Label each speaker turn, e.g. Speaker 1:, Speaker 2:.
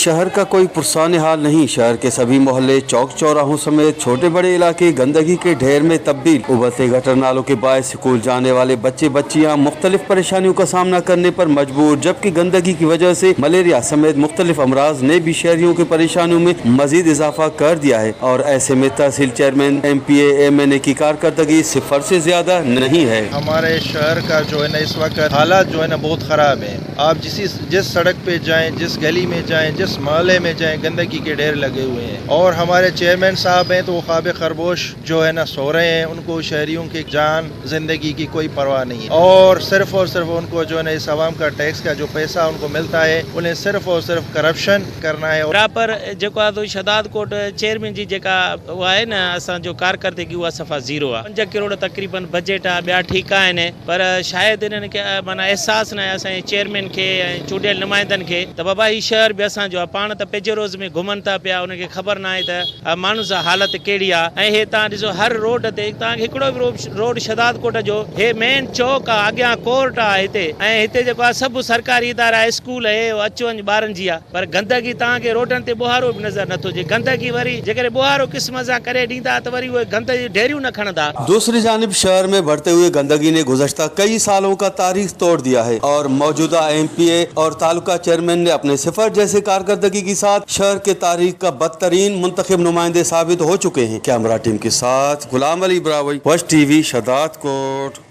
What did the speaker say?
Speaker 1: शहर का कोई पुरसान हाल नहीं। शहर के सभी मोहल्ले, चौक चौराहों समेत छोटे बड़े इलाके गंदगी के ढेर में तब्दील। उबलते गटर नालों के बायस स्कूल जाने वाले बच्चे बच्चियां मुख्तलिफ परेशानियों का सामना करने पर मजबूर, जबकि गंदगी की वजह से मलेरिया समेत मुख्तलिफ अमराज ने भी शहरियों की परेशानियों में मजीद इजाफा कर दिया है। और ऐसे में तहसील चेयरमैन, MPA, MNA की कारकर्दगी सिफर से ज्यादा नहीं है।
Speaker 2: हमारे शहर का जो है ना इस वक्त हालात जो है ना बहुत ख़राब है। आप जिस सड़क पे जाएं, जिस गली में जाएं, जिस मोहल्ले में जाएं, गंदगी के ढेर लगे हुए हैं। और हमारे चेयरमैन साहब हैं तो वो ख्वाब खरगोश जो है ना सो रहे हैं। उनको शहरियों की जान जिंदगी की कोई परवाह नहीं है और सिर्फ उनको जो है ना इस आवाम का टैक्स का जो पैसा उनको मिलता है, उन्हें सिर्फ और सिर्फ करप्शन करना है।
Speaker 3: बराबर जेको आहे शहदाद कोट चेयरमैन जी जेका उहा आहे न असांजो कारकर्दगी उहा सफ़ा ज़ीरो आहे। 5 करोड़ तक़रीबन बजट आहे, ॿिया ठीकु आहिनि, पर शायदि हिननि खे माना अहसासु न आहे असांजे चेयरमैन खे ऐं चूंडियल नुमाइंदनि खे त बाबा हीउ शहर बि असांजो आहे। पाण त पेजरोज़ में घुमनि था पिया, उन्हनि खे ख़बर न आहे त माण्हू सां हालत कहिड़ी आहे। ऐं हे तव्हां ॾिसो हर रोड ते तव्हांखे हिकिड़ो बि रोड शहदाद कोट जो हे मेन चौक आहे, अॻियां कोर्ट आहे हिते, ऐं हिते जेको आहे सभु सरकारी इदारा, स्कूल हे अचु वञ ॿारनि जी आहे, पर गंदगी तव्हांखे रोडनि ते ॿुहारो बि नज़र नथो अचे। गंदगी वरी जेकॾहिं ॿुहारो क़िस्म सां करे ॾींदा त वरी उहे गंद जूं ढेरियूं न खणंदा।
Speaker 1: दूसरी जानिब शहर में बढ़ते हुए गंदगी ने गुज़श्ता कई सालों का तारीख तोड़ दिया है और मौजूदा MPA और तालुका चेयरमैन ने अपने सिफर जैसे कारकर्दगी के साथ शहर के तारीख का बदतरीन मुंतखब नुमाइंदे साबित हो चुके हैं। कैमरा टीम के साथ गुलाम अली ब्रावई, वश TV, Shahdadkot.